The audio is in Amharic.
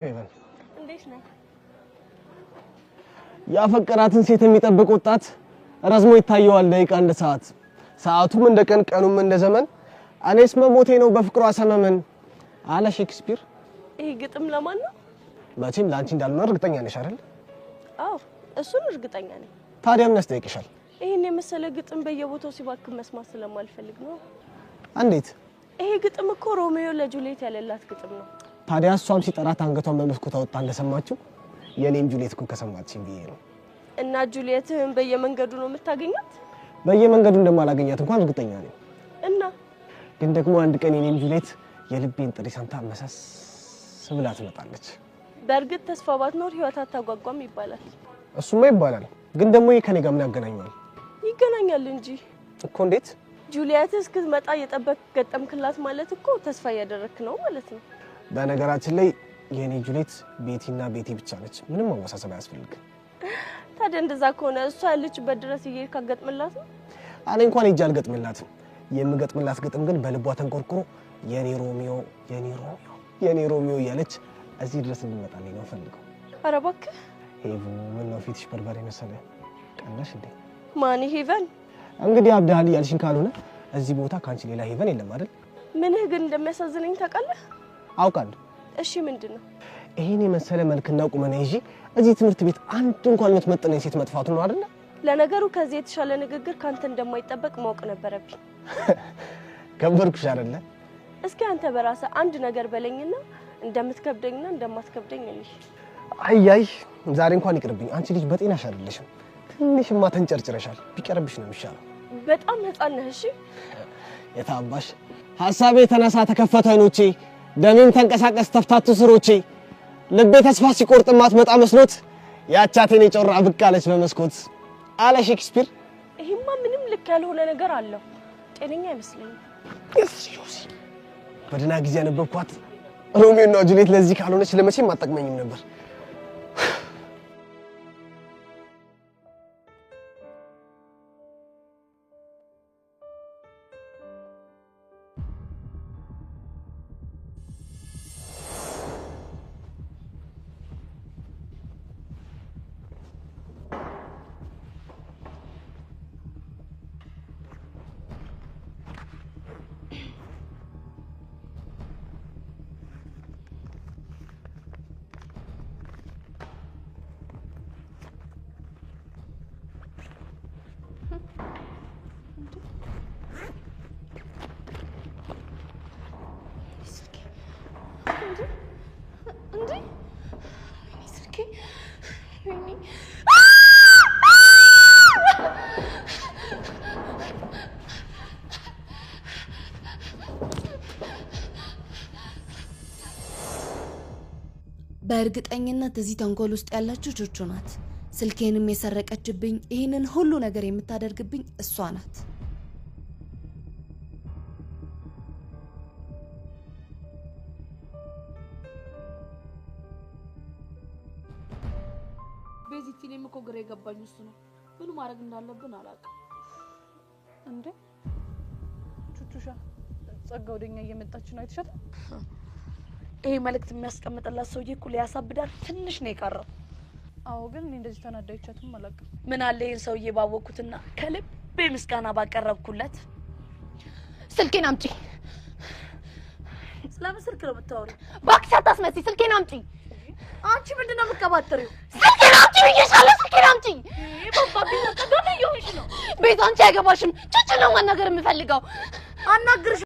ሄቨን። እንዴት ነህ? ያፈቀራትን ሴት የሚጠብቅ ወጣት ረዝሞ ይታየዋል ደቂቃ እንደ ሰዓት፣ ሰዓቱም እንደ ቀን፣ ቀኑም እንደ ዘመን። እኔስ መሞቴ ነው በፍቅሯ ሰመመን አለ ሼክስፒር። ይሄ ግጥም ለማን ነው? መቼም ለአንቺ እንዳልሆነ እርግጠኛ ነሽ አይደል? አዎ፣ እሱን እርግጠኛ ነኝ። ታዲያ ምን ያስጠይቅሻል? ይህን የመሰለ ግጥም በየቦታው ሲባክን መስማት ስለማልፈልግ ነው። እንዴት? ይሄ ግጥም እኮ ሮሜዮ ለጁሊየት ያለላት ግጥም ነው። ታዲያ እሷም ሲጠራት አንገቷን በመስኮት አወጣ እንደሰማችው የኔም ጁሊየት እኮ ከሰማችኝ ብዬ ነው። እና ጁሊየትህን በየመንገዱ ነው የምታገኛት? በየመንገዱ እንደማላገኛት እንኳን እርግጠኛ ነኝ። እና ግን ደግሞ አንድ ቀን የኔም ጁሊየት የልቤን ጥሪ ሰምታ መሰስ ብላ ትመጣለች። በእርግጥ ተስፋ ባትኖር ህይወት አታጓጓም ይባላል። እሱማ ይባላል። ግን ደግሞ ይሄ ከኔ ጋር ምን ያገናኘዋል? ይገናኛል እንጂ። እኮ እንዴት? ጁሊየት እስክትመጣ እየጠበቅክ ገጠምክላት ማለት እኮ ተስፋ እያደረግክ ነው ማለት ነው። በነገራችን ላይ የኔ ጁሊየት ቤቲና ቤቲ ብቻ ነች። ምንም መወሳሰብ አያስፈልግም። ታዲያ እንደዛ ከሆነ እሷ ያለችበት ድረስ እየሄድክ አትገጥምላት ነው? እኔ እንኳን ሄጄ አልገጥምላትም። የምገጥምላት ግጥም ግን በልቧ ተንቆርቁሮ የኔ ሮሚዮ፣ የኔ ሮሚዮ፣ የኔ ሮሚዮ እያለች እዚህ ድረስ እንድመጣልኝ ነው ፈልገው። ኧረ እባክህ። ሄቡ፣ ምነው ፊትሽ በርበሬ መሰለ? ቀናሽ እንዴ? ማን ሄቨን? እንግዲህ አብዳሃል እያልሽኝ ካልሆነ እዚህ ቦታ ከአንቺ ሌላ ሄቨን የለም አይደል? ምንህ ግን እንደሚያሳዝነኝ ታውቃለህ? አውቃለሁ። እሺ ምንድን ነው? ይሄን የመሰለ መልክና ቁመና ይዤ እዚህ ትምህርት ቤት አንድ እንኳን የምትመጥነኝ ሴት መጥፋቱ ነው አይደለ? ለነገሩ ከዚህ የተሻለ ንግግር ካንተ እንደማይጠበቅ ማወቅ ነበረብኝ። ከበርኩሽ አይደለ? እስኪ አንተ በራስህ አንድ ነገር በለኝና እንደምትከብደኝና እንደማትከብደኝ እንይ። አይ አይ፣ ዛሬ እንኳን ይቅርብኝ። አንቺ ልጅ በጤናሽ አይደለሽም። ትንሽማ ተንጨርጭረሻል። ቢቀርብሽ ነው የሚሻለው። በጣም ህፃን ነህ። እሺ የታባሽ ሐሳቤ የተነሳ ተከፈቱ አይኖቼ፣ ደሜም ተንቀሳቀስ ተፍታቱ ስሮቼ። ልቤ ተስፋ ሲቆርጥ ማትመጣ መስሎት ያቻቴን የጮራ ብቅ አለች በመስኮት አለ ሼክስፒር። ይሄማ ምንም ልክ ያልሆነ ነገር አለው። ጤነኛ አይመስለኝም። ዮሲ፣ በደህና ጊዜ ያነበብኳት ሮሚዮ እና ጁሊየት ለዚህ ካልሆነች ለመቼም አትጠቅመኝም ነበር። በእርግጠኝነት እዚህ ተንኮል ውስጥ ያለችው ቹቹ ናት። ስልኬንም የሰረቀችብኝ፣ ይህንን ሁሉ ነገር የምታደርግብኝ እሷ ናት። ቤዚቲ፣ እኔም እኮ ግራ የገባኝ እሱ ነው። ምን ማድረግ እንዳለብን አላውቅም። እንዴ ቹቹሻ፣ ጸጋ ወደኛ እየመጣች ነው። አይተሻታል? ይሄ መልእክት የሚያስቀምጥላት ሰውዬ እኮ ሊያሳብዳት ትንሽ ነው የቀረው። አዎ፣ ግን እኔ እንደዚህ ተናዳ አይቻትም አላውቅም። ምን አለ ይህን ሰውዬ ባወቅኩትና ከልቤ ምስጋና ባቀረብኩለት። ስልኬን አምጪ። ስለምን ስልክ ነው የምታወሪው? እባክሽ አታስመስይ። ስልኬን አምጪ። አንቺ ምንድን ነው የምትቀባጥሪው? ስልኬን አምጪ ብዬሻለሁ። ስልኬን አምጪ። ባባቢ ነው እየሆንሽ ነው። ቤዛ፣ አንቺ አይገባሽም። ቹቹን ነው ማናገር የምፈልገው። አናግርሽ።